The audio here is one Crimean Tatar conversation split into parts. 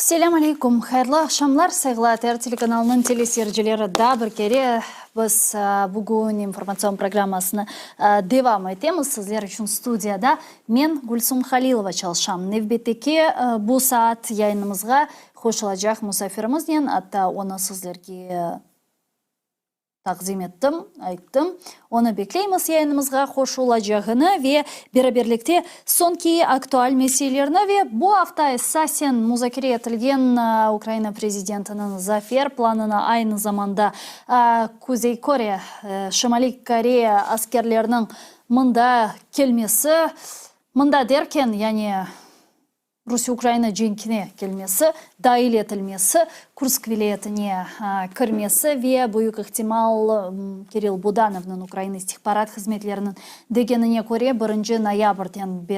Selâm aleyküm, hayırlı aqşamlar, sayğılı ATR telekanalınıñ teleseyircileri. Daa bir kere biz bugün informatsion programmasını devam etemiz. Sizler içün studiyada men, Gülsum Halilova çalışam. Nevbetteki bu saat yayınımızğa qoşulacaq musafirimiznen, atta onı sizlerge Taqdim ettim, ayttım. Onı bekleymiz yayınımızğa qoşulacağını ve beraberlikte soñki aktual meselelerni ve bu afta esasen muzakere etilgen Ukraina prezidentiniñ zafer planını, aynı zamanda Kuzey Kore, Şimaliy Koreya askerleriniñ mında kelmesi, mında derken, yani Rusiye-Ukraina cenkine kelmesi, dail etilmesi, Kursk vilâyetine kirmesi ve, büyük ihtimal, Kirill Budanovnıñ Ukraina istihbarat hızmetleriniñ degenine köre, birinci noyabrden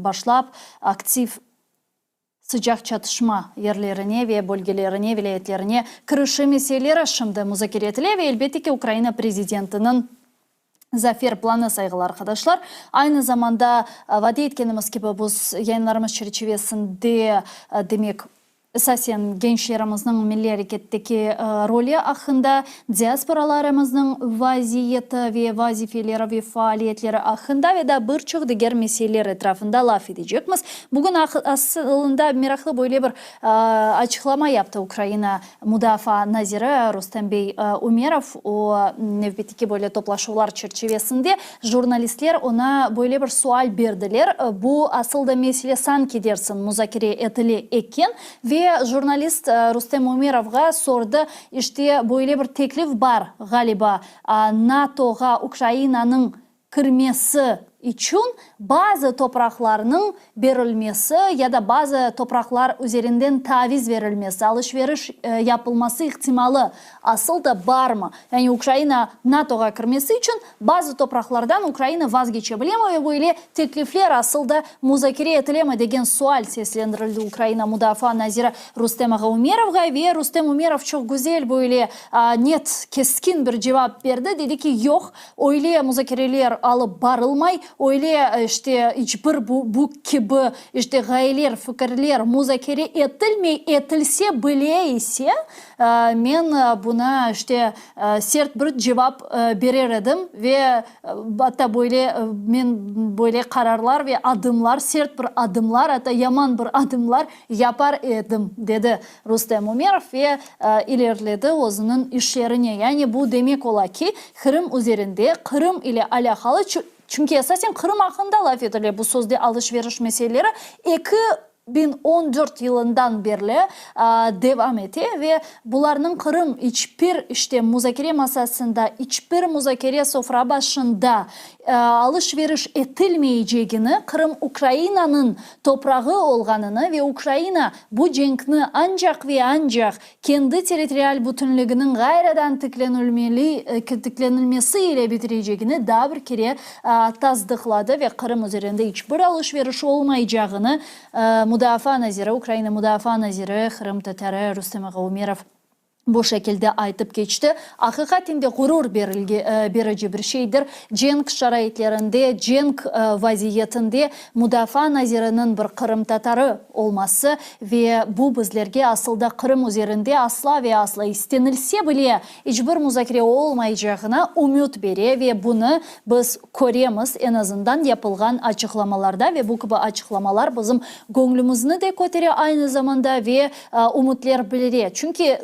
başlap aktiv sıcaq çatışma yerlerine ve bölgelerine, vilâyetlerine kirişi meseleleri şimdi muzakere etile ve, elbette ki, Ukraina prezidentiniñ Zafer planı, sayğılı arqadaşlar. Aynı zamanda, vade etkenimiz kibi, biz yayınlarımız çerçivesinde, demek, esasen gençlerimizniñ milliy areketteki roli aqqında, diasporalarımıznıñ vaziyeti ve vazifeleri ve faaliyetleri aqqında ve daa bir çoq diger meseleler etrafında laf etecekmiz. Bugün asılında meraqlı böyle bir açıqlama yaptı Ukraina Mudafaa naziri Rustem bey Umerov, o, nevbetteki böyle toplaşuvlar çerçivesinde jurnalistler oña böyle bir sual berdiler, bu asıl da mesele sanki dersin muzakere etile eken ve jurnalist Rustem Umerovğa sordı, işte böyle bir teklif bar, ğaliba, NATOğa Ukrainanıñ kirmesi içün bazı topraqlarnıñ berilmesi ya da bazı topraqlar üzerinden taviz verilmesi, alış-veriş yapılması ihtimalı asıl da barmı? Yani Ukraina NATOğa kirmesi içün bazı topraqlardan Ukraina vazgeçe bilemi ve böyle teklifler asıl da muzakere etilemi degen sual seslendirildi Ukraina Mudafaa naziri Rustem ağa Umerovğa ve Rustem Umerov çoq güzel böyle net, keskin bir cevap berdi, dedi ki, yoq, Öyle muzakereler alıp barılmay, öyle, işte, iç bir bu, bu kibi, işte, ğayeler, fikirler muzakere etilmey, etilse bile ise, men buna, işte, sert bir cevap berer edim ve atta böyle, men böyle qararlar ve adımlar, sert bir adımlar, atta yaman bir adımlar yapar edim, dedi Rustem Umerov ve ilerledi özüniñ işlerine. Yani bu demek ola ki, Qırım üzerinde, Qırım ile alâqalı, çünki esasen Qırım aqqında laf etile bu sözde alış-veriş meseleleri 2014 yılından berli devam ete ve bularnıñ Qırım iç bir işte muzakere masasında, iç bir muzakere sofra başında alış-veriş etilmeycegini, Qırım Ukrainanıñ toprağı olğanını ve Ukraina bu cenkni ancaq ve ancaq kendi territorial bütünliginiñ ğayrıdan tiklenilmesi ile bitirecegini daa bir kere tasdıqladı ve Qırım üzerinde iç bir alış-veriş olmaycağını Mudafaa naziri, Ukraina Mudafaa naziri qırımtatarı Rustem ağa Umerov Bu şekilde aytıp keçti. Aqiqaten de ğurur berici bir şeydir. Cenk şaraitlerinde, cenk vaziyetinde mudafaa naziriniñ bir qırımtatarı olması ve bu bizlerge asılda Qırım üzerinde asla ve asla istenilse bile iç bir muzakere olmaycağına ümüt bere ve bunı biz köremiz, eñ azından yapılğan açıqlamalarda ve bu kibi açıqlamalar bizim göñlümizni de kötere aynı zamanda ve ümütler bilire. Çünki.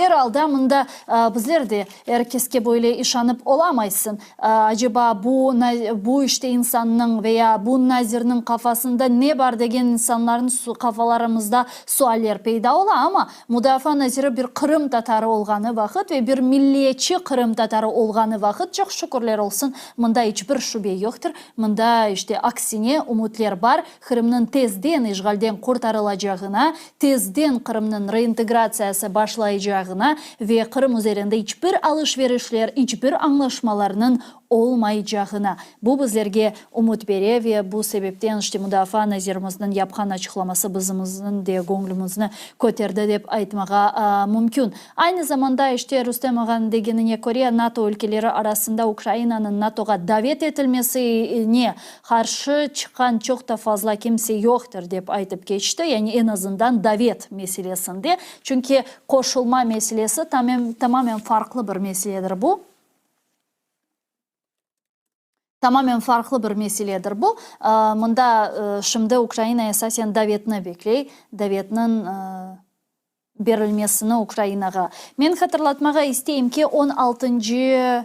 Er alda mında bizler de er keske böyle işanıp olamaysıñ. Aceba bu, bu işte insannıñ veya bu nazirniñ qafasında ne bar degen insanlarnıñ qafalarımızda sualler peyda ola, amma mudafaa naziri bir qırımtatarı olğanı vaqıt ve bir milliyetçi qırımtatarı olğanı vaqıt, çoq şükürler olsun, mında iç bir şübe yoqtır, mında işte aksine ümütler bar, Qırımnıñ tezden işğalden qurtarılacağına, tezden Qırımnıñ reintegratsiyası başlaycağına ve Qırım üzerinde iç bir alış-verişler, iç bir añlaşmalarnıñ olmaycağına. Bu bizlerge ümüt bere ve bu sebepten işte mudafaa nazirimizniñ yapqan açıqlaması bizimizniñ de göñlümizni köterdi dep aytmağa mümkün. Aynı zamanda işte Rustem ağanıñ degenine köre, NATO ülkeleri arasında Ukrainanıñ NATOğa davet etilmesine Qarşı çıqqan çoq da fazla kimse yoqtır, dep aytıp keçti, yani eñ azından davet meselesinde, çünki qoşulma meselesi tamamen farqlı bir meseledir bu. Tamamen farqlı bir meseledir bu. Mında şimdi Ukraina esasen davetni bekley, davetniñ berilmesini Ukrainağa. Men hatırlatmağa isteyim ki, on altıncı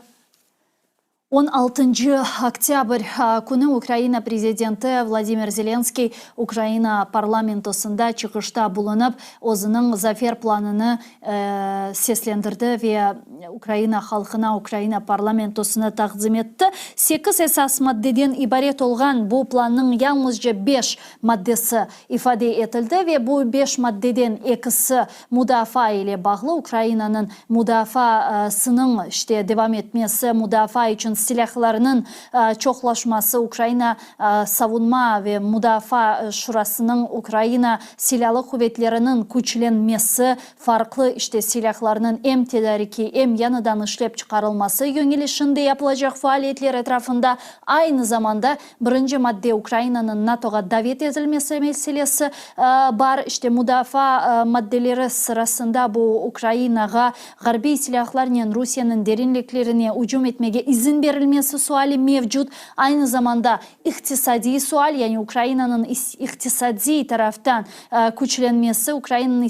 on altıncı oktâbr künü Ukraina prezidenti Vladimir Zelenskıy Ukraina parlamentosında çıqışta bulunıp, özüniñ zafer planını seslendirdi ve Ukraina halqına, Ukraina parlamentosına taqdim etti. Sekiz esas maddeden ibaret olğan bu plannıñ yalnızca beş maddesi ifade etildi ve bu beş maddeden ekisi mudafaa ile bağlı, Ukrainanıñ mudafaasınıñ işte devam etmesi, mudafaa içün silâhlarnıñ çoqlaşması, Ukraina Savunma ve mudafaa şurasınıñ, Ukraina Silâlı quvetleriniñ küçlenmesi, farqlı işte silâhlarnıñ em tedariki, em yañıdan işlep çıqarılması yöñelişinde yapılacaq faaliyetler etrafında, aynı zamanda Birinci madde Ukrainanıñ NATOğa davet etilmesi meselesi bar. İşte, mudafaa maddeleri sırasında bu Ukrainağa ğarbiy silâhlarnen Rusiyeniñ derinliklerine ücüm etmege izin berilmesi suali mevcut. Aynı zamanda iqtisadiy sual, yani Ukrainanıñ iqtisadiy taraftan küçlenmesi, Ukrainanıñ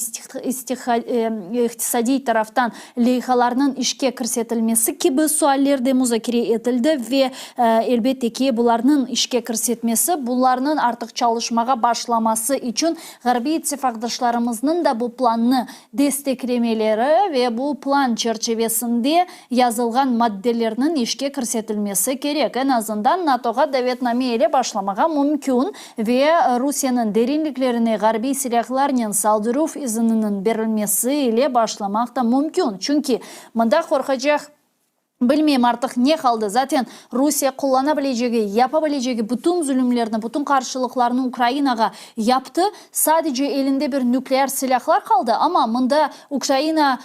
iqtisadiy taraftan leyhalarnıñ işke kirsetilmesi kibi sualler de muzakere etildi ve, elbette ki, bularnıñ işke kirsetmesi, bularnıñ artıq çalışmağa başlaması içün Ğarbiy ittifaqdaşlarımıznıñ da bu plannı desteklemeleri ve bu plan çerçivesinde yazılğan maddelerniñ işke kirsetilmesi kerek. Eñ azından NATOğa davetname ile başlamağa mümkün ve Rusiyeniñ derinliklerine ğarbiy silâhlarnen saldıruv izininiñ berilmesi ile başlamaq da mümkün. Çünki mında qorqacaq bilmeyim artıq ne qaldı. Zaten Rusiye qullana bilecegi, yapa bilecegi bütün zulümlerni, bütün qarşılıqlarnı Ukrainağa yaptı. Sadece elinde bir nükleer silâhlar qaldı, amma mında Ukraina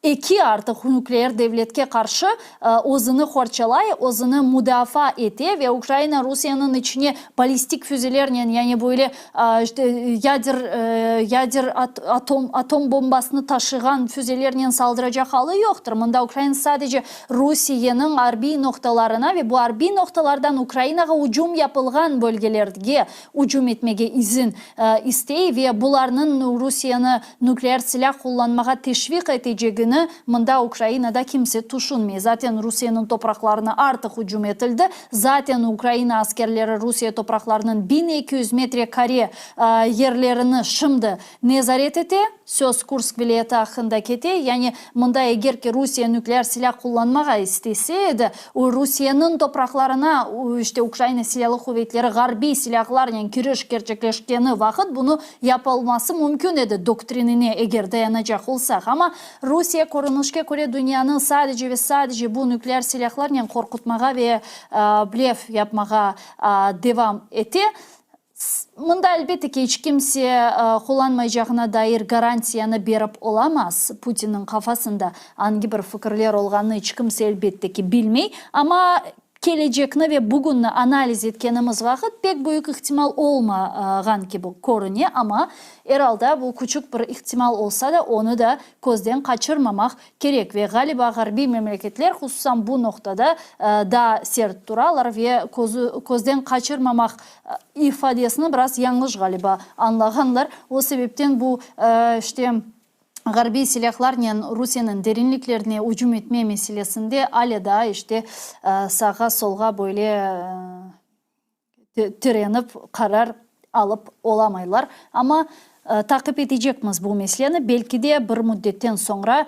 Eki artıq nükleer devletke qarşı özüni qorçalay, özüni mudafaa ete ve Ukraina Rusiyeniñ içine ballistik füzelernen, yani böyle işte yader yader atom atom bombasını taşığan füzelernen saldıracaq alı yoqtır. Mında Ukraina sadece Rusiyeniñ arbiy noqtalarına ve bu arbiy noqtalardan Ukrainağa ücüm yapılğan bölgelerge ücüm etmege izin istey ve bularnıñ Rusiyeni nükleer silâ qullanmağa teşviq etecegini mında Ukrainada kimse tüşünmey. Zaten Rusiyeniñ topraqlarına artıq ücüm etildi. Zaten Ukraina askerleri Rusiye topraqlarınıñ 1200 metre kare yerlerini şimdi nezaret ete. Söz Kursk vilâyeti aqqında kete. Yani mında eger ki Rusiye nükleer silâ qullanmağa istese edi, Rusiyeniñ topraqlarına işte Ukraina Silâlı quvetleri ğarbiy silâhlarnen kiriş kerçekleşkeni vaqıt bunı yapılması mümkün edi, doktrinine eger dayanacaq olsaq. Amma Rusiye körünişke köre dünyanı sadece ve sadece bu nükleer silâhlarnen qorqutmağa ve blef yapmağa devam ete. Mında, elbette ki, iç kimse qullanmaycağına dair garantiyanı berip olamaz. Putinniñ qafasında angi bir fikirler olğanını iç kimse, elbette ki, bilmey. Amma kelecekni ve bugünni analiz etkenimiz vaqıt pek büyük ihtimal olmağan kibi körüne, amma er alda bu küçük bir ihtimal olsa da, onı da közden qaçırmamaq kerek ve, ğaliba, ğarbiy memleketler, hususan bu noqtada daa sert turalar ve közden qaçırmamaq ifadesini biraz yañlış, ğaliba, añlağanlar. O sebepten bu, işte. Ğarbiy silâhlarnen Rusiyeniñ derinliklerine ücüm etme meselesinde ale daa işte sağğa-solğa böyle tirenip qarar alıp olamaylar. Amma taqip etecekmiz bu meseleni, belki de bir müddetten soñra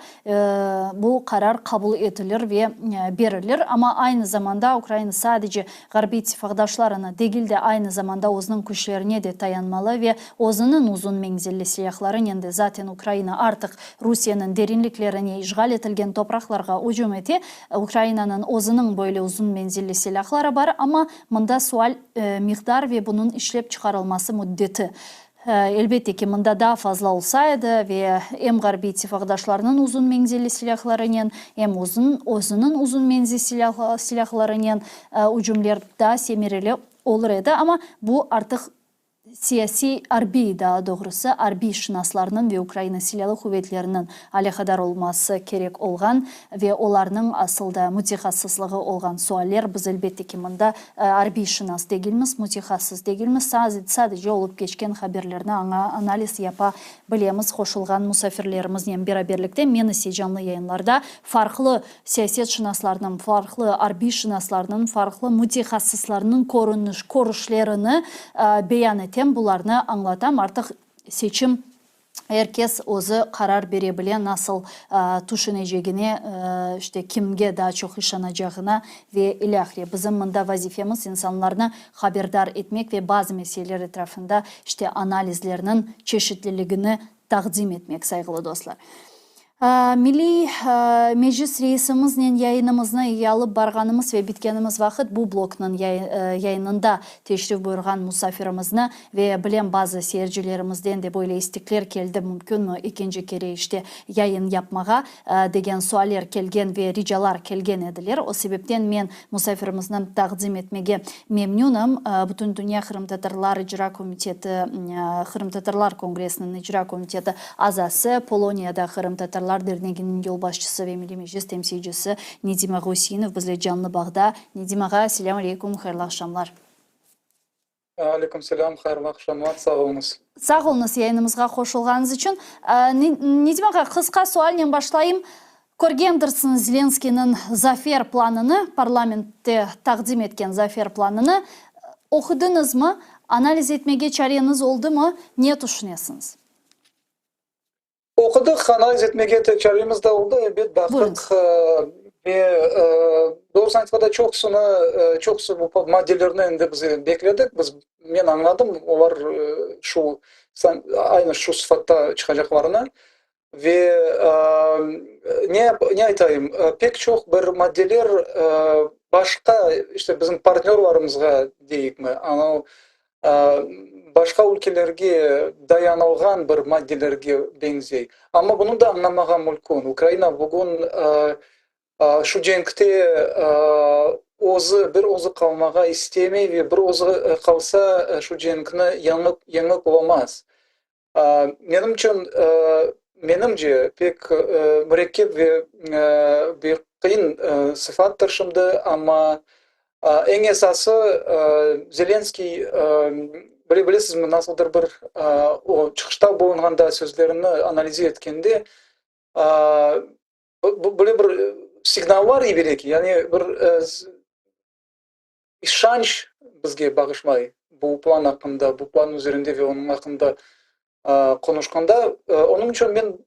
bu qarar qabul etilir ve berilir. Amma aynı zamanda Ukraina sadece Ğarbiy ittifaqdaşlarına degil de, aynı zamanda özüniñ küçlerine de tayanmalı ve özüniñ uzun menzilli silâhlarınen de, zaten Ukraina artıq Rusiyeniñ derinliklerine, işğal etilgen topraqlarğa ücüm ete, Ukrainanıñ özüniñ böyle uzun menzilli silâhları bar, amma mında sual miqdar ve bunıñ işlep çıqarılması müddeti. Elbette ki, mında daa fazla olsa edi ve em Ğarbiy ittifaqdaşlarnıñ uzun menzilli silâhlarınen, em özüniñ uzun menzil silâhlarınen ücümler daa semereli olur edi, amma bu artıq siyasiy, arbiy, daa doğrusı, arbiyşınaslarnıñ ve Ukraina Silâlı Quvetleriniñ alâqadar olması kerek olğan ve olarnıñ asıl da mütehassıslığı olğan sualler. Biz, elbette ki, mında arbiyşınas degilmiz, mütehassıs degilmiz, sadece olıp keçken haberlerni analiz yapa bilemiz qoşulğan musafirlerimiznen beraberlikte. Men ise canlı yayınlarda farqlı siyasetşınaslarnıñ, farqlı arbiyşınaslarnıñ, farqlı mütehassıslarnıñ körüniş, körüşlerini beyan etem, bularnı añlatam. Artıq seçim Er kes özü qarar bere bile, nasıl tüşünecegine, işte, kimge daa çoq işanacağına ve ilâhre. Bizim mında vazifemiz, insanlarnı haberdar etmek ve bazı meseleler etrafında, işte, analizlerniñ çeşitliligini taqdim etmek, sayğılı dostlar. Milliy Meclis reisimiznen yayınımıznı alıp barğanımız ve bitkenimiz vaqıt bu bloknıñ yayınında teşrif buyurğan musafirimizni ve bilem bazı seyircilerimizden de böyle istekler keldi mümkünmi ekinci kere işte yayın yapmağa degen sualler kelgen ve ricalar kelgen ediler. O sebepten men musafirimizni taqdim etmege memnünim. Bütündünya qırımtatarlar icra komiteti Qırımtatarlar kongressiniñ icra komiteti azası, Poloniyada Qırımtatarlar derneginiñ yolbaşçısı ve Milliy Meclis temsilcisi Nedim ağa Üseinov bizle canlı bağda. Nedim ağa, selâm aleykum, hayırlı aqşamlar. Aleyküm selâm, hayırlı aqşamlar, sağ oluñız. Sağ oluñız yayınımızğa qoşulğanıñız içün. Nedim ağa, qısqa sualnen başlayım. Körgendirsiñiz Zelenskıynıñ zafer planını, parlamentte taqdim etken zafer planını. Oqudıñızmı? Analiz etmege çareñiz oldımı? Ne tüşünesiñiz? Oqudıq, analiz etmege çaremiz de oldı, ebet, baqtıq ve doğrusını aytqanda çoqusını, çoqusı bu maddelerni endi biz bekledik, biz, men añladım, olar şu, aynı şu sıfatta çıqacaqlarını. Ve ne, ne aytayım, pek çoq bir maddeler başqa, işte, bizim partnörlarımızğa deyikmi, anau, başqa ülkelerge dayanılğan bir maddelerge beñzey. Amma bunı da añlamağa mülkün. Ukraina bugün şu cenkte özü, bir özü qalmağa istemey ve bir özü qalsa, şu cenkni yeñip, yeñip olamaz. Menim içün, menimce, pek mürekkep ve bir qıyın sıfattır şimdi, amma eñ esası, Zelenskıy, bile bilesizmi, nasıldır bir o çıqışta bulunğanda, sözlerini analize etkende, böyle bir signallar yibere ki, yani bir İşanç bizge bağışlay bu plan aqqında, bu plan üzerinde ve onıñ aqqında qonuşqanda. Onıñ içün men,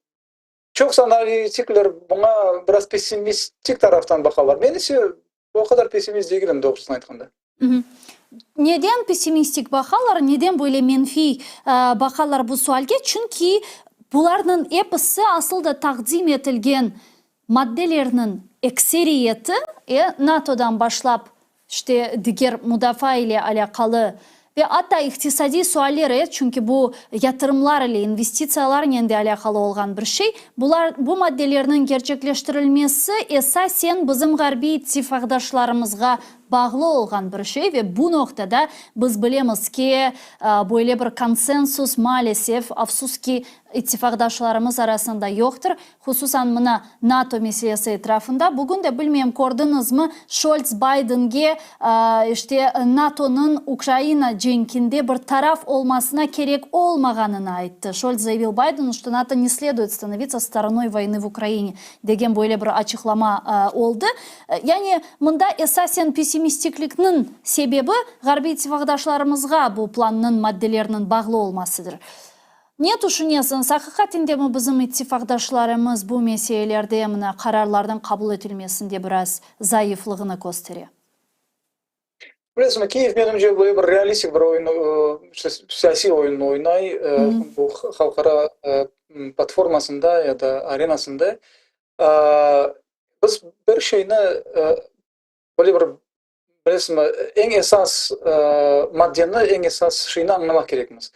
çoqsu analitikler buña biraz pessimistik taraftan baqalar. Men ise o qadar pessimist degilim, doğrusını aytqanda. Neden pessimistik baqalar, neden böyle menfiy baqalar bu sualge? Çünki bularnıñ episi asıl da taqdim etilgen Maddelerniñ ekseriyeti, NATOdan başlap, işte, diger mudafaa ile alâqalı ve atta iqtisadiy sualler, çünki bu yatırımlar ile, investitsiyalarnen de alâqalı olğan bir şey, bular, bu maddelerniñ kerçekleştirilmesi esasen bizim ğarbiy ittifaqdaşlarımızğa. bağlı olğan bir şey ve bu noqtada biz bilemiz ki, böyle bir konsensus maalesef, afsus ki, ittifaqdaşlarımız arasında yoqtır. Hususan mına NATO meselesi etrafında. Bugün de, bilmeyim, kördiñizmi, Şolts Baydenge, işte, NATOnıñ Ukraina cenkinde bir taraf olmasına kerek olmağanını ayttı. Şolts zayavil Baydenu, çto NATO ne sleduyet stanovitsa storonoy voynı v Ukraine, degen böyle bir açıqlama oldı. Yani, mında esasen pessimistiklikniñ sebebi ğarbiy ittifaqdaşlarımızğa bu plannıñ maddeleriniñ bağlı olmasıdır. Ne tüşünesiñiz, aqiqaten de mi bizim ittifaqdaşlarımız bu meselelerde, mına, qararlarnıñ qabul etilmesinde biraz zayıflığını köstere? Bilesiñmi, Kiyev, menimce, böyle bir realistik bir oyun, siyasiy oyunnı oynay bu halqara platformasında ya da arenasında. Biz bir şeyni böyle bir, bilesiñmi, eñ esas maddeni, eñ esas şeyni añlamaq kerekmiz.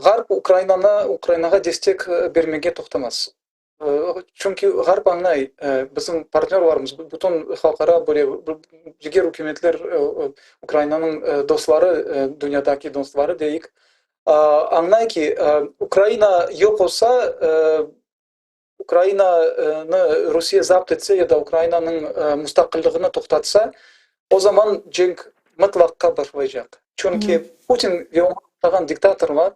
Ğarp Ukrainanı, Ukrainağa destek bermege toqtamaz. Çünki Ğarp añlay, bizim partnörlarımız, bütün halqara böyle diger ükümetler, Ukrainanıñ dostları, dünyadaki dostları deyik, añlay ki, Ukraina yoq olsa, Ukrainanı Rusiye zapt etse ya da Ukrainanıñ mustaqilligini toqtatsa, o zaman cenk mıtlaqqa başlaycaq. Çünki Putin ve oña oşağan diktatorlar,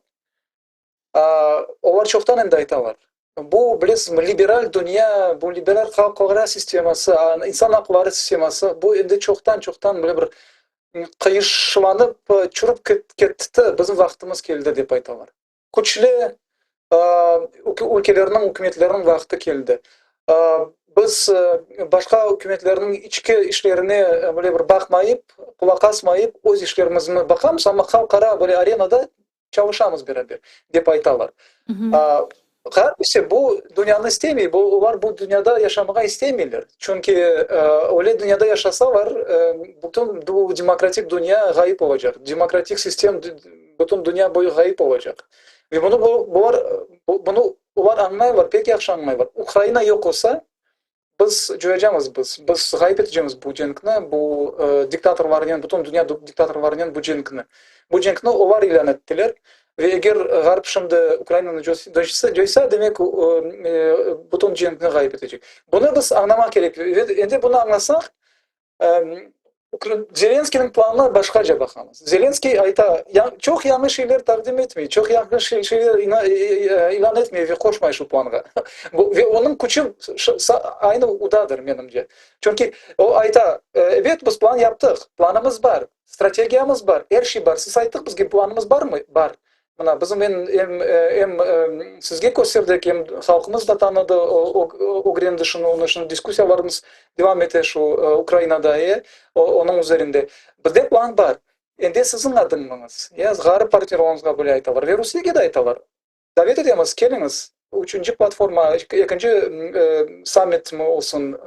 Olar çoqtan endi aytalar. Bu, bilesizmi, liberal dünya, bu liberal halqara sisteması, insan aqları sisteması, bu endi çoqtan-çoqtan böyle bir qıyışlanıp, çürüp ketti, bizim vaqtımız keldi, dep aytalar. Küçlü ülkelerniñ, ükümetlerniñ vaqtı keldi. Biz başqa ükümetlerniñ içki işlerine böyle bir baqmayıp, qulaq asmayıp, öz işlerimizni baqamız, amma halqara böyle arenada çalışamız beraber, dep aytalar. Ğarp ise bu dünyanı istemey, bu, olar bu dünyada yaşamağa istemeyler. Çünki öyle dünyada yaşasalar, bütün bu demokratik dünya ğayıp olacaq, demokratik sistem bütün dünya boyu ğayıp olacaq. Ve bunı bular, bunı olar añlaylar, pek yahşı añlaylar. Ukraina yoq olsa, Biz coyacamız biz, biz ğayıp etecemiz bu cenkni, bu diktatorlarnen, bütün dünya diktatorlarnen bu cenkni. Bu cenkni olar ilân ettiler ve eger Ğarp şimdi Ukrainanı coysa, demek bütün cenkni ğayıp etecek. Bunı biz añlamaq kerek ve endi bunı añlasaq, Zelenskıynıñ planına başqaca baqamız. Zelenskıy ayta, çoq yañı şeyler taqdim etmey, çoq yañı şeyler ilân etmey ve qoşmay şu planğa. Ve onıñ küçü aynı udadır, menimce. Çünki o ayta, ebet, biz plan yaptıq, planımız bar, strategiyamız bar, er şey bar. Siz ayttıq bizge, planımız barmı? Bar. Mına, bizim em, em, em sizge kösterdik, em halqımız da tanıdı, ögrendi şunı, onı, şunı, diskussiyalarımız devam ete şu Ukrainada, e, onıñ üzerinde. Bizde plan bar. Endi siziñ adımıñız, ya, ğarip partnörlarımızğa böyle aytalar ve Rusiyege de aytalar. Davet etemiz, keliñiz, üçünci platforma, ekinci sammitmi olsun,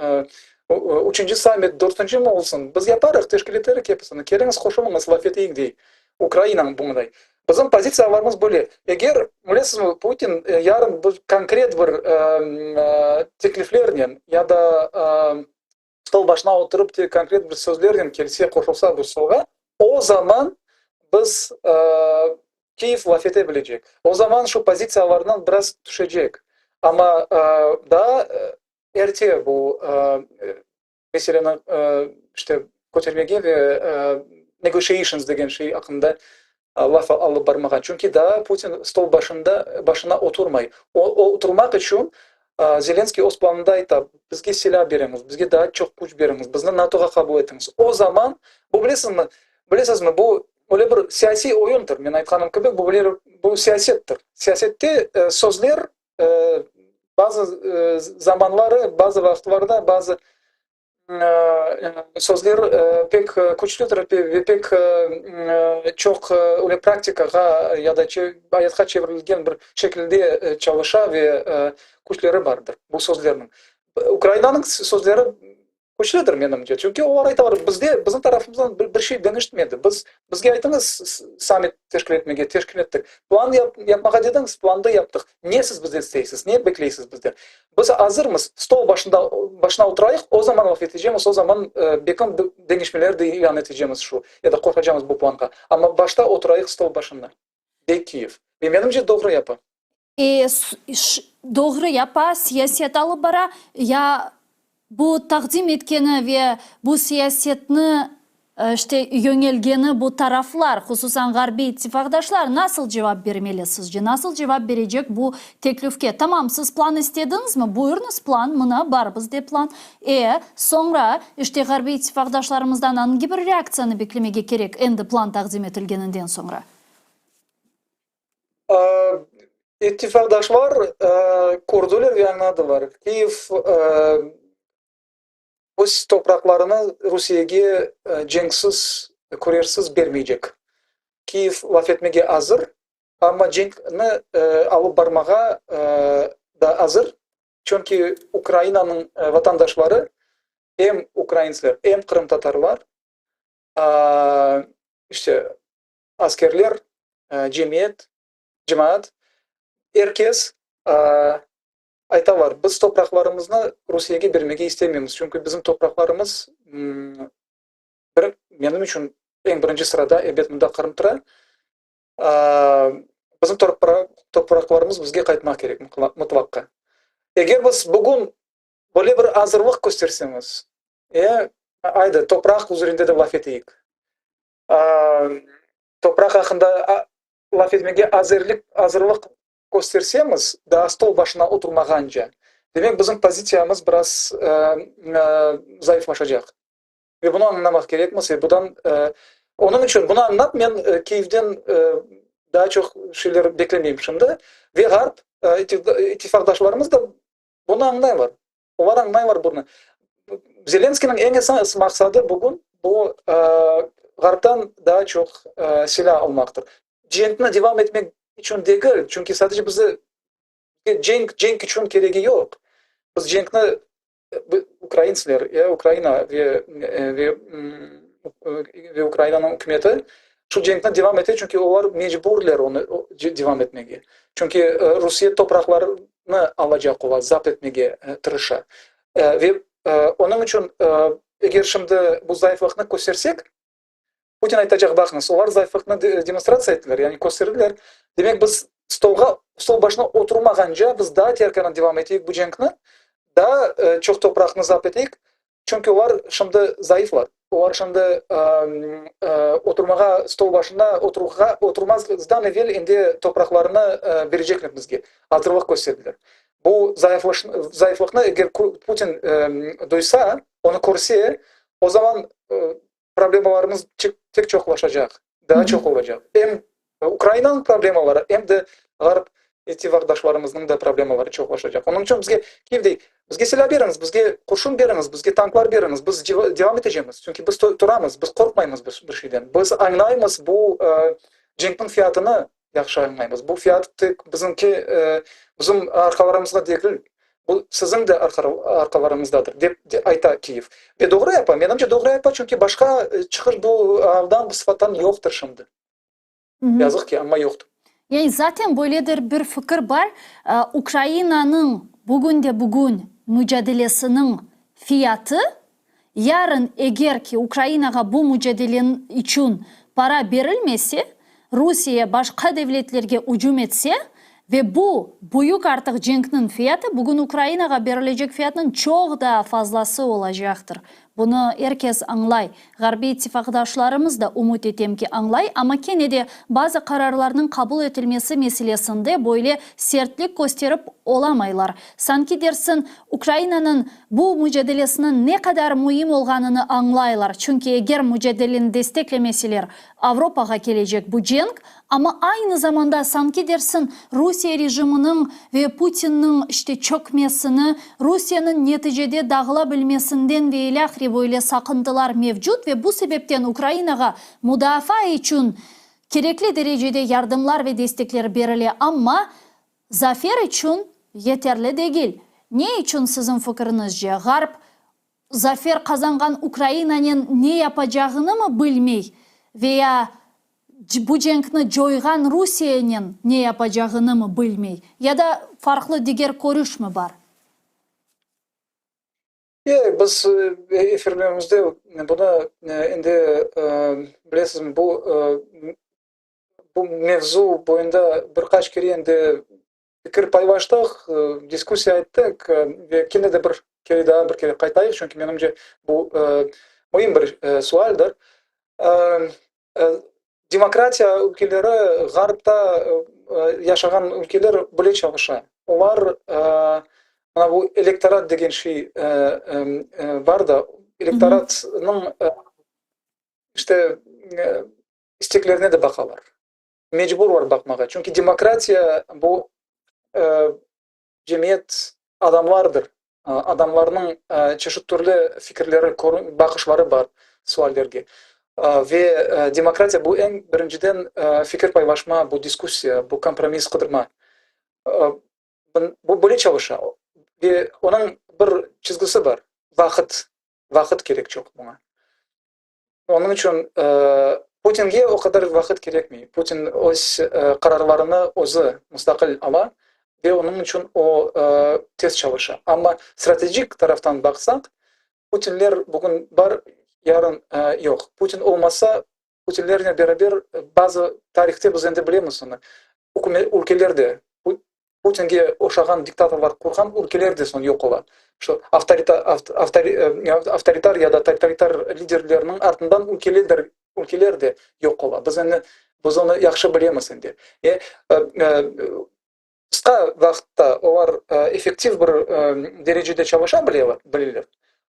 üçünci sammit, dörtüncimi olsun, biz yaparıq, teşkil eterik episini, keliñiz, qoşulıñız, laf eteyik, dey. Ukrainanıñ bunday. Bizim pozitsiyalarımız böyle. Eger, bilesizmi, Putin yarın bir konkret bir tekliflernen ya da stol başına oturıp konkret bir sözlernen kelse, qoşulsa bu stolğa, o zaman biz Kiyev laf ete bilecek. O zaman şu pozitsiyalarından biraz tüşecek. Amma daa erte bu meseleni işte kötermege ve negotiations degen şey aqqında laf alıp barmağa. Çünki daa Putin stol başında başına oturmay. O, oturmaq içün Zelenskıy öz planında ayta, bizge silâ beriñiz, bizge daa çoq küç beriñiz, bizni NATOğa qabul etiñiz. O zaman, bu bilesiñizmi, bilesizmi, bu öyle bir siyasiy oyundır, men aytqanım kibi, bu bu siyasettir. Siyasette sözler Bazı zamanları, bazı vaqıtlarda bazı sözler pek küçlüdir ve pek çoq öyle praktikağa ya da ayatqa çevirilgen bir şekilde çalışa ve küçleri bardır bu sözlerniñ. Ukrainanıñ sözleri. Küçlüdir, menimce. Çünki olar aytalar, bizde, bizim tarafımızdan bir şey deñişmedi. Biz, bizge aytıñız sammit teşkil etmege, teşkil ettik. Plan yapmağa dediñiz, plandı yaptıq. Ne siz bizden isteysiz, ne bekleysiz bizden? Biz azırmız, stol başında, başına oturayıq, o zaman laf etecemiz, o zaman belkim deñişmeler de ilân etecemiz şu, ya da qoşacamız bu planğa. Amma başta oturayıq stol başında, dey Kiyev. Ve menimce doğru yapa. E, doğru yapa, siyaset alıp bara. Ya bu taqdim etkeni ve bu siyasetni, işte, yöñelgeni bu taraflar, hususan ğarbiy ittifaqdaşlar nasıl cevap bermeli sizce? Nasıl cevap berecek bu teklifke? Tamam, siz plan istediñizmi? Buyurıñız plan, mına, bar bizde plan. E, soñra, işte, ğarbiy ittifaqdaşlarımızdan angi bir reaktsiyanı beklemege kerek endi plan taqdim etilgeninden soñra? İttifaqdaşlar kördiler ve añladılar, Kiyev öz topraqlarını Rusiyege cenksiz, küreşsiz bermeycek. Kiyev laf etmege azır, amma cenkni alıp barmağa da azır, çünki Ukrainanıñ vatandaşları, em ukraintsler, em qırımtatarlar, işte, askerler, cemiyet, cemaat, er kes aytalar, biz topraqlarımıznı Rusiyege bermege istemeymiz, çünki bizim topraqlarımız, bir, menim içün eñ birinci sırada, ebet, mında Qırım tura, bizim topraqlarımız bizge qaytmaq kerek mıtlaqqa. Eger biz bugün böyle bir azırlıq kösterseñiz, e, aydı, topraq üzerinde de laf eteyik, Topraq aqqında laf etmege azerlik, azırlıq köstersemiz, daa stol başına oturmağance, demek bizim pozitsiyamız biraz zayıflaşacaq. Ve bunı añlamaq kerekmiz. Ve budan, onıñ içün bunı añlap, men Kiyevden daa çoq şeyler beklemeyim şimdi. Ve Ğarp ittifaqdaşlarımız da bunı añlaylar. Olar añlaylar bunı. Zelenskıynıñ eñ esas maqsadı bugün bu Ğarptan daa çoq silâ almaqtır. Cenkni devam etmek içün degil, çünki sadece bizi cenk cenk içün keregi yoq. Biz cenkni ukraintsler, ya Ukraina ve ve ve Ukrainanıñ ükümeti şu cenkni devam ete, çünki olar mecburler onı devam etmege. Çünki Rusiye topraqları nı alacaq ola, zapt etmege tırışa. Ve onıñ içün, eger şimdi bu zayıflıqnı köstersek, Putin aytacaq, baqıñız, olar zayıflıqnı demonstratsiya ettiler, yani kösterdiler, demek biz stolğa, stol başına oturmağance biz daa terkenen devam eteyik bu cenkni, daa çoq topraqnı zapt eteyik, Çünki olar şimdi zayıflar. Olar şimdi oturmağa, stol başında oturğa, oturmazdan evel endi topraqlarını berecekler bizge. Azırlıq kösterdiler. Bu zayıflıqnı eger Putin duysa, onı körse, o zaman problemalarımız tek çoqlaşacaq, daa çoq olacaq. Em Ukrainanıñ problemaları, em de Ğarp ittifaqdaşlarımıznıñ da problemaları çoqlaşacaq. Onıñ içün bizge Kiyev dey, bizge silâ beriñiz, bizge qurşun beriñiz, bizge tanklar beriñiz, biz devam etecemiz. Çünki biz turamız, biz qorqmaymız bir şeyden. Biz añlaymız bu cenkniñ fiyatını yahşı añlaymız. Bu fiyat tek bizimki, bizim arqalarımızda degil, bu siziñ de arqalarıñızdadır, dep ayta Kiyev. Ve doğru yapa, menimce doğru yapa, çünki başqa çıqış bu aldan, bu sıfattan yoqtır şimdi. Yazıq ki, amma yoqtır. Yani zaten böyledir bir fikir bar, Ukrainanıñ bugünde-bugün mücadelesiniñ fiyatı, yarın eger ki Ukrainağa bu mücadele içün para berilmese, Rusiye başqa devletlerge ücüm etse ve bu büyük artıq cenkniñ fiyatı bugün Ukrainağa berilecek fiyatnıñ çoq daa fazlası olacaqtır. Bunı er kes añlay. Ğarbiy ittifaqdaşlarımız da, ümüt etem ki, añlay, amma kene de bazı qararlarnıñ qabul etilmesi meselesinde böyle sertlik kösterip olamaylar. Sanki dersin, Ukrainanıñ bu mücadelesiniñ ne qadar müim olğanını añlaylar, çünki eger mücadeleni desteklemeseler, Avropağa kelecek bu cenk, amma aynı zamanda sanki dersin Rusiye rejiminiñ ve Putinniñ işte çökmesini, Rusiyeniñ neticede dağıla bilmesinden ve ilâhre böyle saqıntılar mevcut ve bu sebepten Ukrainağa mudafaa içün kerekli derecede yardımlar ve destekler berile, amma zafer içün yeterli degil. Ne içün siziñ fikiriñizce Ğarp. Zafer qazanğan Ukrainanen ne yapacağınımı bilmey veya bu cenkni coyğan Rusiyenen ne yapacağınımı bilmey? Ya da farqlı diger körüşmi bar? E, biz efirlerimizde bunı endi bilesizmi, bu bu mevzu boyunda bir qaç kere endi fikir paylaştıq, diskussiya ettik ve kene de bir kere daa bir kere qaytayıq, çünki menimce bu müim bir sualdir. Demokratiya ülkeleri, Ğarpta yaşağan ülkeler böyle çalışa. Olar, mına bu elektorat degen şey bar da, elektoratnıñ işte isteklerine de baqalar. Mecburlar baqmağa. Çünki demokratiya bu cemiyet adamlardır. Adamlarnıñ çeşit türlü fikirleri, baqışları bar suallerge. Ve demokratiya bu eñ birinciden fikir paylaşma, bu diskussiya, bu kompromiss qıdırma. Bu böyle çalışa. Ve onıñ bir çizgisi bar, vaqıt. Vaqıt kerek çoq buña. Onıñ içün Putinge o qadar vaqıt kerekmey. Putin öz qararlarını özü mustaqil ala ve onıñ içün o tez çalışa. Amma stratejik taraftan baqsaq, Putinler bugün bar, yarın yoq. Putin olmasa, Putinlernen beraber bazı tarihte biz endi bilemiz onı, ülkeler de Putinge oşağan diktatorlar qurğan ülkeler de soñ yoq ola. Şu avtoritar ya da totalitar liderlerniñ artından ülkeler ülkeler de yoq ola. Biz endi biz onı yahşı bilemiz endi. E, qısqa vaqıtta olar effektiv bir derecede çalışa bileler.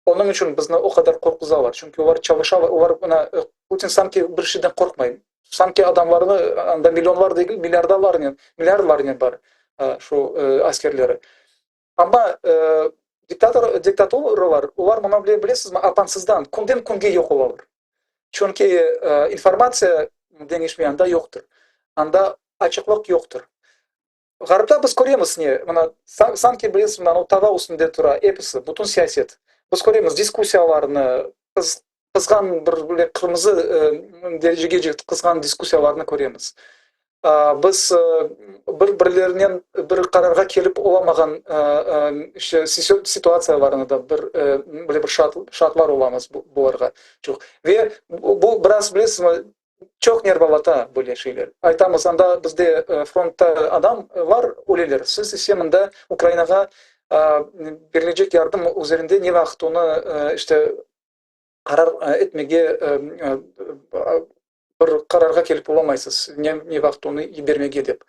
Onıñ içün bizni o qadar qorquzalar. Çünki olar çalışalar, olar mına Putin sanki bir şeyden qorqmay. Sanki adamlarnı anda millionlar degil, milliardalarnen, milliardlarnen bar şu askerleri. Amma diktator, diktaturalar, olar mına bilesizmi, apansızdan, künden künge yoq olalar. Çünki informatsiya deñişme anda yoqtır. Anda açıqlıq yoqtır. Ğarpta biz köremiz ne, mına, sanki bilesizmi, anav tava üstünde tura episi, bütün siyaset. Biz köremiz diskussiyalarnı, qızğan bir böyle qırmızı derecege qızğan diskussiyalarnı köremiz. Biz bir-birlerinen bir qararğa kelip olamağan işte situatsiyalarnı da bir böyle bir şaatlar olamız bularğa çoq. Ve bu biraz bilesizmi, çoq nervalata böyle şeyler. Aytamız, anda bizde frontta adam bar, öleler. Siz ise mında Ukrainağa berilecek yardım üzerinde ne vaqıt onı işte qarar etmege bir qararğa kelip olamaysız, ne, ne vaqıt onı yibermege dep.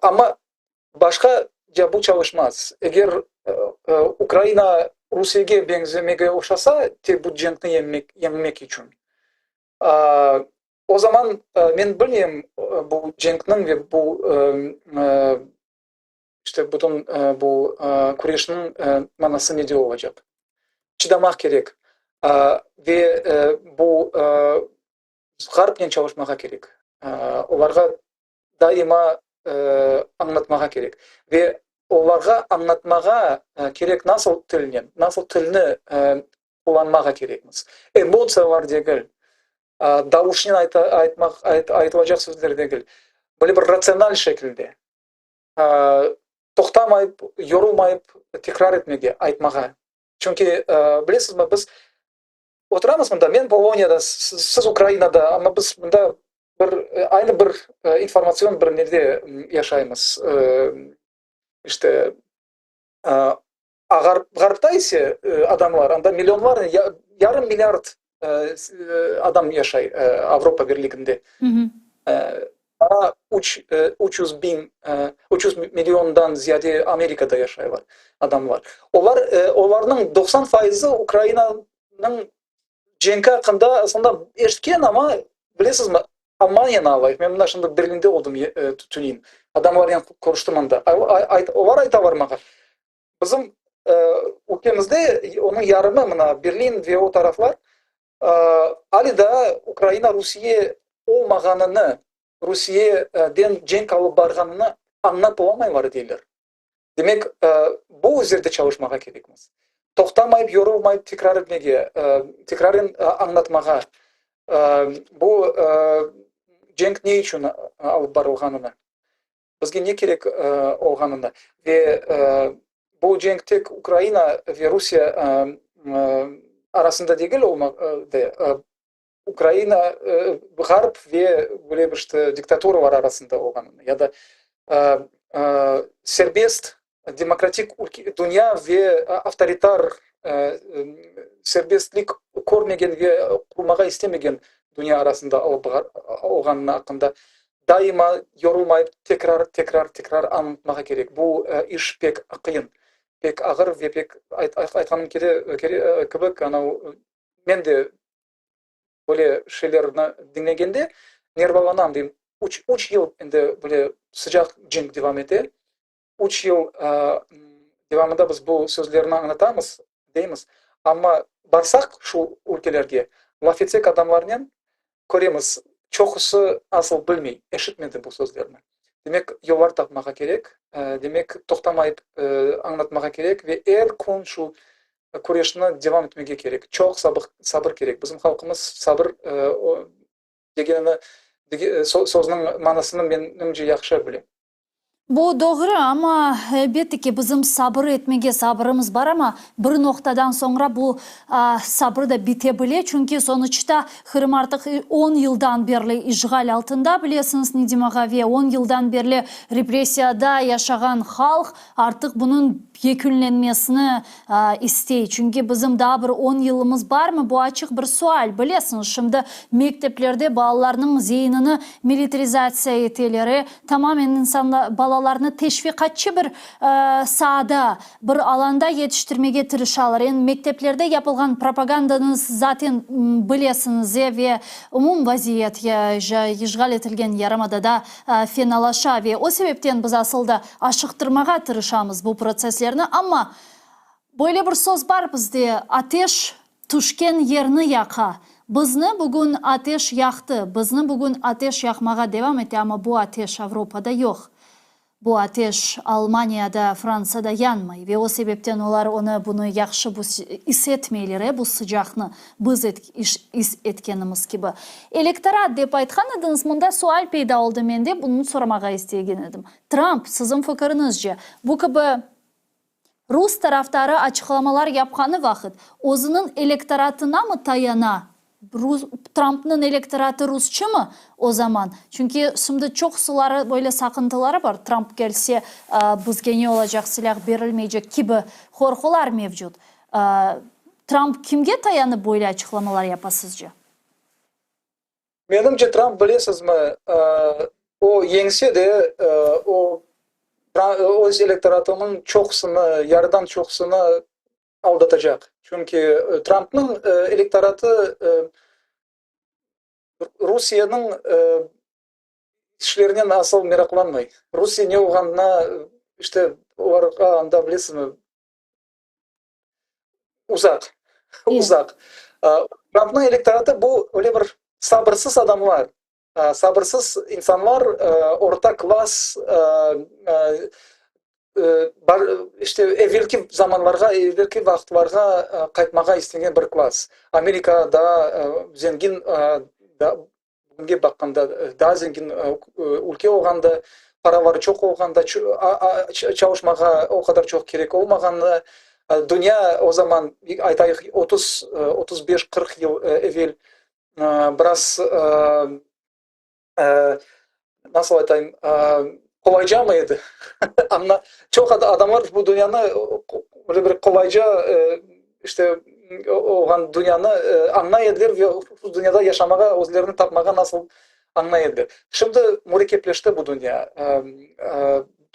Amma başqa ya bu çalışmaz. Eger Ukraina Rusiyege beñzemege oşasa, tek bu cenkni yeñmek, yeñmek içün, o zaman men bilmeyim, bu cenkniñ ve bu işte bütün bu küreşniñ manası nede olacaq. Çıdamaq kerek ve bu Ğarpnen çalışmağa kerek. Olarğa daima añlatmağa kerek. Ve olarğa añlatmağa kerek nasıl tilnen, nasıl tilni qullanmağa kerekmiz. Emotsiyalar degil, davuşnen aytmaq, aytılacaq sözler degil. Böyle bir ratsional şekilde. Toqtamayıp, yorulmayıp tekrar etmege, aytmağa. Çünki, bilesizmi, biz oturamız mında, men Poloniyada, siz Ukrainada, amma biz mında bir aynı bir informatsion bir nede yaşaymız. İşte, Ğarpta ise adamlar, anda millionlarnen, yarım milliard adam yaşay Avropa Birliginde. Daa 300 biñ, 300 milliondan ziyade Amerikada yaşaylar adamlar. Olar, olarnıñ 90 faizi Ukrainanıñ cenki aqqında aslında eşitken, amma, bilesizmi, Almaniyanı alayıq, men mına şimdi Berlinde oldım tünevin, adamlarnen körüştim anda. Olar aytalar maña, bizim ülkemizde onıñ yarımı, mına Berlin ve o taraflar, Ali daa Ukraina Rusiye olmağanını, Rusiyeden cenk alıp barğanını añlap olamaylar, deyler. Demek, bu üzerde çalışmağa kerekmiz. Toqtamayıp, yorulmayıp tekrar etmege, tekraren añlatmağa, bu cenk ne içün alıp barılğanını, bizge ne kerek olğanını ve bu cenk tek Ukraina ve Rusiye arasında degil olmaq, Ukraina, Ğarp ve böyle bir işte diktaturalar arasında olğanını ya da serbest demokratik dünya ve avtoritar serbestlik körmegen ve qurmağa istemegen dünya arasında olğanını aqqında daima yorulmayıp tekrar, tekrar, tekrar añlatmağa kerek. Bu iş pek qıyın, pek ağır ve pek aytqanım kibi, anau Men de böyle şeylerni diñlegende nervalanam, deyim, üç, üç yıl endi böyle sıcaq cenk devam ete, üç yıl devamında biz bu sözlerni añlatamız, deymiz, amma barsaq şu ülkelerge, laf etsek adamlarnen, köremiz, çoqusı asıl bilmey, eşitmedi bu sözlerni. Demek, yollar tapmağa kerek, demek, toqtamayıp añlatmağa kerek ve er kün şu küreşni devam etmege kerek. Çoq sabır kerek. Bizim halqımız sabır degenini, sözniñ manasını menimce yahşı bile. Bu doğru, amma, elbette ki, bizim sabır etmege sabırımız bar, amma bir noqtadan soñra bu sabır da bite bile, çünki sonuçta Qırım artıq on yıldan berli işğal altında, bilesiñiz, Nedim ağa, ve on yıldan berli repressiyada yaşağan halq artıq bunıñ yekünlenmesini istey. Çünki bizim daa bir on yılımız barmı, bu açıq bir sual. Bilesiñiz, şimdi mekteplerde balalarnıñ zeinini militarizatsiya eteler, tamamen insanlar, balalarnı teşviqatçı bir saada, bir alanda yetiştirmege tırışalar. Endi mekteplerde yapılğan propagandanı zaten bilesiñiz, ve umum vaziyet işğal etilgen yarımadada fenalaşa ve o sebepten biz asıl da aşıqtırmağa tırışamız bu protsesslerni. Amma böyle bir söz bar bizde, ateş tüşken yerni yaqa. Bizni bugün ateş yaqtı, bizni bugün ateş yaqmağa devam ete, amma bu ateş Avropada yoq. Bu ateş Almaniyada, Fransada yanmay ve o sebepten olar onı, bunı yahşı bu is etmeyler, e, bu sıcaqnı, biz is etkenimiz kibi. Elektorat dep aytqan ediñiz, mında sual peyda oldı mende, bunı soramağa istegen edim. Tramp, siziñ fikiriñizce, bu kibi rus tarafdarı açıqlamalar yapqanı vaqıt, özüniñ elektoratına mı tayana Trampnıñ elektoratı rusçımı o zaman? Çünki şimdi çoqsuları böyle saqıntıları bar, Tramp kelse, bizge ne olacaq, silâh berilmeycek kibi qorqular mevcut. Tramp kimge tayanıp böyle açıqlamalar yapa sizce? Menimce, Tramp, bilesizmi, o yeñse de, o öz elektoratınıñ çoqusını, yarıdan çoqusını aldatacaq. Çünki Trampnıñ elektoratı Rusiyeniñ işlerinen asıl meraqlanmay. Rusiye ne olğanına, işte, olarğa anda, bilesizmi, uzaq, uzaq. Trampnıñ elektoratı bu öyle bir sabırsız adamlar, Sabırsız insanlar, orta klass, bar, işte, evelki zamanlarğa, evelki vaqıtlarğa qaytmağa istegen bir klass. Amerika daa zengin, bugünge baqqanda daa zengin ülke olğanda, paraları çoq olğanda, çalışmağa o qadar çoq kerek olmağanda, dünya o zaman, aytayıq, 30, 35, 40 yıl evel biraz, nasıl aytayım, qolaycamı edi? Amma çoq adamlar bu dünyanı böyle bir qolayca, işte, olğan dünyanı añlay ediler ve bu dünyada yaşamağa, özlerini tapmağa nasıl añlay ediler. Şimdi mürekkepleşti bu dünya.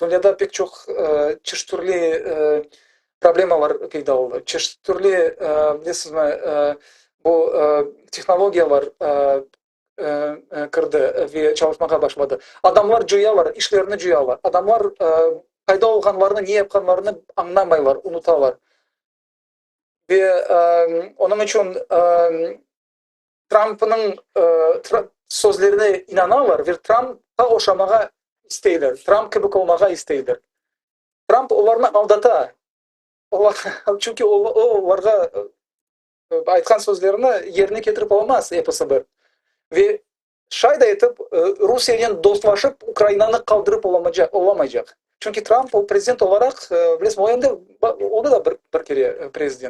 Dünyada pek çoq çeşit türlü problemalar peyda oldı. Çeşit türlü, bilesizmi, bu tehnologiyalar kirdi ve çalışmağa başladı. Adamlar coyalar, işlerini coyalar. Adamlar qayda olğanlarını, ne yapqanlarını añlamaylar, unutalar. Ve onıñ içün Trampnıñ sözlerine inanalar ve Trampqa oşamağa isteyler, Tramp kibi olmağa isteyler. Tramp olarnı aldata. Olar, çünki o, olarğa aytqan sözlerini yerine ketirip olamaz episi bir. Ve şay da etip, Rusiyenen dostlaşıp, Ukrainanı qaldırıp olamaycaq. Çünki Tramp o prezident olaraq, bilesiñ, o endi oldı da bir kere prezident.